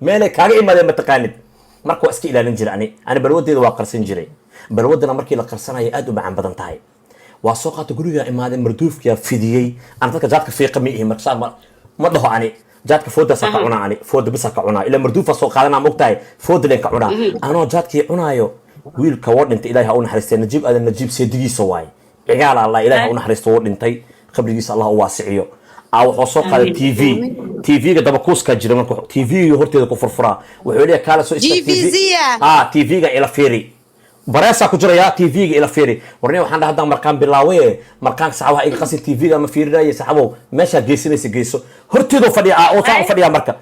Meelay kaaga imaadeen mataqaanid. Marka waa iska ilaalin jiray. Ani balwadeeda waa qarsan jiray. Balwadana markii la qarsanayo aad u macaan badan tahay. Waa soo qaata, gurigaa imaaday, marduufkiyaa fidiyey. Ana dadka jaadka fiiqa ma ihi. Marka saa ma dhaho. Ani jaadka foodaasaa ka cunaa, ani fooda bisaa ka cunaa, ilaa marduufaa soo qaadanaa, mogtahay, fooda leen ka cunaa. Anoo jaadkii cunaayo, wiilka woo dhintay, Ilahi ha u naxariistay, Najiib Aadan Najiib, seedigiisa waaye, cigaal Allah, Ilahi ha u naxariisto, wuu dhintay, qabrigiisa Allah u waasiciyo. Aa wuxuu soo qaaday TV. TV-ga dabakuuskaa jira. Marka TV-ga horteeda ku furfuraa, wuxuu leeyahay, "Kaala soo istaag TV." GVC -ya. Ah, TV-ga ila fiiri, bareesaa ku jiraya, TV-ga ila fiiri. Warni waxaan dhahay, haddaan markaan bilaawe markaan saxabaha iga qasin, TV-ga ma fiirinaye. Saxabow, meeshaa geysanaysa geyso. Horteedoo fadhiya, ah, oo saa u fadhiya. Marka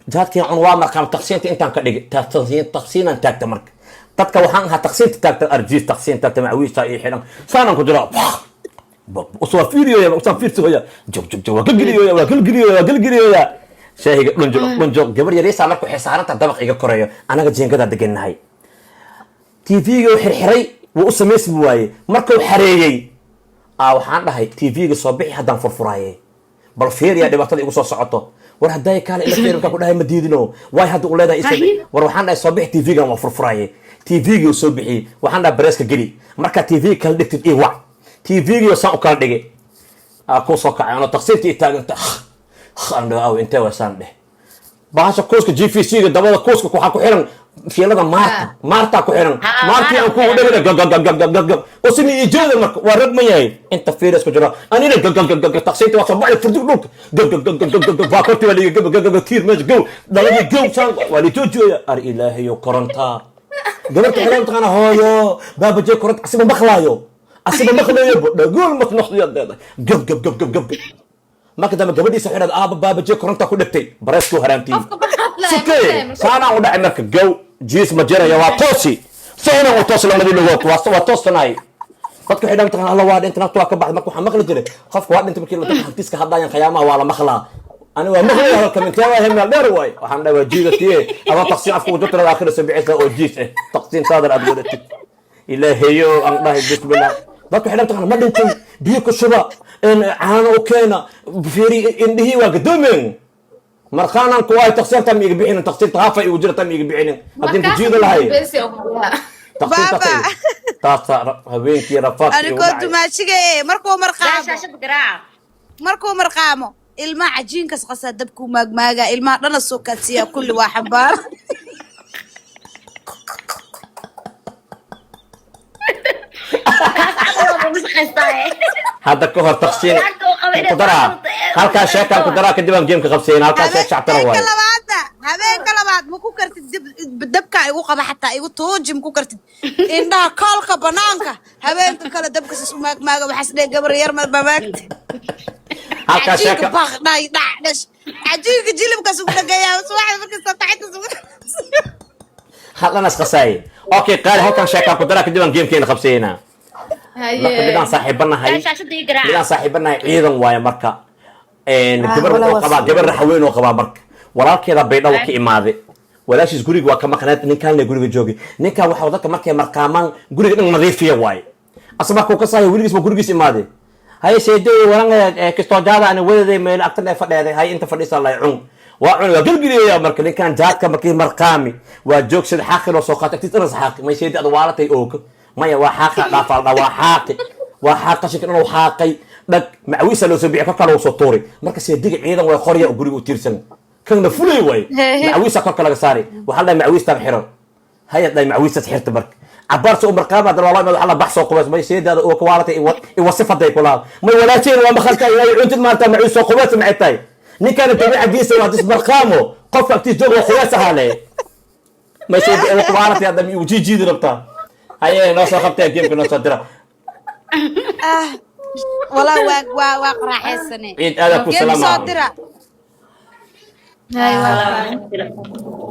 jaadkii cun, waa markaan taqsiinta intaan ka dhigay, taqsiin taqsiinaan taagta. Marka dadka waxaan ahaa taqsiinta taagta, arjiis taqsiin taagta, macawiista iyo xidhan saanaan ku jira, usoo fiiriyoya, usaan fiirsahoya, jog jog jog, waa galgeliyoya, waa galgeliyoya, waa galgeliyoya shaahiga, dhunjo dhunjo. Gabar yariisaa marka waxay saaranta dabaq iga koreeyo, anaga jeengadaa degannahay. TV-ga uu xirxiray, wuu u samaysmi waaye. Markuu xareeyey, aa waxaan dhahay, "TV-ga soo bixi, haddaan furfuraaye, bal fiiriya dhibaatada igu soo socoto." "War hadday kaale ila fiiri," markaa ku dhahay, "Ma diidino waay hadda u leedahay isoo bixi." War waxaan dhahay, "Soo bixi TV-gan, waa furfuraaye." TV-gii uu soo bixiyey. Waxaan dhahay, "Bareeska geli, markaa TV kala dhigtid ii wac." TV-gii saan u kala dhigay, aa kuu soo kacay anoo taqsiintii taaganta. Aan dhaho, "Aw, intee wasaan dheh?" Bahasha kuuska GVC-ga, dabada kuuska waxaa ku xiran fiilada maarta, maartaa ku xiran. Maartii aan kugu dhegana, gagagagagagag, oo sini ijeeda. Marka waa rag ma yahay inta fiiras ku jira, anina gagagagaga, taqsiinta waa soo baxay, furdig dhulka, gagagagagagag, waa korti, waa liiga gagagaga, tiir meesha gow, dhaladii gow, saan waa lijoojooya. Ar Ilaahayo, korontaa! Gabarta xelaan taqaana, "Hooyo, baabajee koronta." Asiba maqlaayo, asiba maqlayo, dhagool masnoqdiyaad leedahay, gab gab gab gab gab. Marka dambe gabadhiisa waxay dhahday, "Aaba, baabajee koronta ku dhegtay." Bareeskuu haraantii sukee saanaan u dhacay. Marka gow jiis ma jiraya, waa toosi, saanaan u toosi, labadii lugood waa toosanaay. Dadka waxay dhahan, taqaan, "Alla, waa dhintay, naftu waa ka baxday." Marka waxaa maqli jiray qofka waa dhintay markii la dadka hantiska hadlaayaan, khiyaamaha waa la maqlaa. Ani waa maqlaya hadalka, mintee waa meel dheer waay. Waxaan dhahay, waa jiidatiye ama taqsiin afka ugu jirta, aakhira soo bixisa oo jiis eh, taqsiin saadar aad wadatid. Ilaahayo, aan dhahay, bismillah. Dadka waxay dhahan, taqaan, "Ma dhintay? Biyo ku shuba, caano u keena, fiiri indhihii waa gadoomeen." Markaanaan ku waay taqsiinta ma iga bixinin, taqsiinta haafa igu jirta ma iga bixinin haddii ku jiida lahay taqsiinta. Baaba. Taasa habeenkii rafaadka igu Anikoo dhacay. Dumaashiga ee markuu marqaamo, Shaashada garaaca. Markuu marqaamo, ilmaha cajiinkas qasaa, dabkuu maagmaagaa, ilmaha dhana soo kaadsiiyaa, kulli waa xambaar. Kaas camal waa lagu shaqaystaaye. Hadda ka hor taqsiin Lacagta uu qaba inay ku daraa. soo Halkaa sheekaan ku daraa, kadib aan gameka qabsayna. Halkaa sheek shactara Habeenka waaye. labaadna, habeenka labaad ma ku kartid dabka igu qaba, xataa igu tuuji ma ku kartid, indhaha koolka banaanka. Habeenka kale dabka sas u maagmaaga, waxaas dheh, gabar yar ma maagta. Halkaa Cajiinka sheeka baq dhay dhac dhash, cajiinka jilibkaas ugu dhagayaa subaxda markasta kaxinta ugu. Hadlana isqasaaye. Okay, qaali, halkaan sheekaan ku daraa, kadib aan gamekeena qabsayna. Marka midaan saaxiibanahay, Shaashada ii garaaca. midaan saaxiibanahay ciidan waaye. Marka gabar Walaa wuxuu waa qabaa gabar raxweyn oo qabaa. Marka walaalkeeda Baydhabo ka imaade, walaashiis guriga waa ka maqneed, ninkaan le guriga joogay. Ninkaan waxa dadka markay marqaamaan guriga dhan nadiifiya waaye. Asa markuu ka saayo, weligiis ba gurigiis imaade. "Haye seedoy, waran kistoojaada ani wadaday meel agtan ee fadheeday, hay inta fadhiisa lay cun." Waa cun, waa gelgeliyaya. Marka ninkaan jaadka markii marqaami waa joogsada, xaaqi loo soo qaatay agtiis dhanas xaaqi. "May seedi, ada waalatay ooka?" "Maya, waa xaaqa dhaafaa." Dha waa xaaqi, waa xaaq, qashinka dhan uu xaaqay, dhag macawiisa loo soo bixi, korka loo soo tuuray. Marka seediga ciidan way, qorya oo guriga u tiirsan, kanna fulay waay. Macawiisa korka laga saari. Waxaa la dhahay, "Macawiistaan xiro." Haya, dhahay, "Macawiistaas xirta." Marka cabaar soo marqaama hadana waa loo imaad. Waxaa la bax soo qubays. "May seedaada oo kawaalatay iwasifaday kulaha." "May walaasheen, waa maqaltaa inay cuntid maarta macawiis soo qubays maxay tahay?" Ninkaana dabiicadiisa waa dis marqaamo, qofka agtiis joog waa qubays ahaa le. "May seedi oo kawaalatay hadda mi jiijiidi rabtaa?" Haye, noo soo qabtee gameka, noo soo dira. Ah, walaa waa qaraaxaysane. Ciid aada ku Game soo salaama. dira. Hay, waa.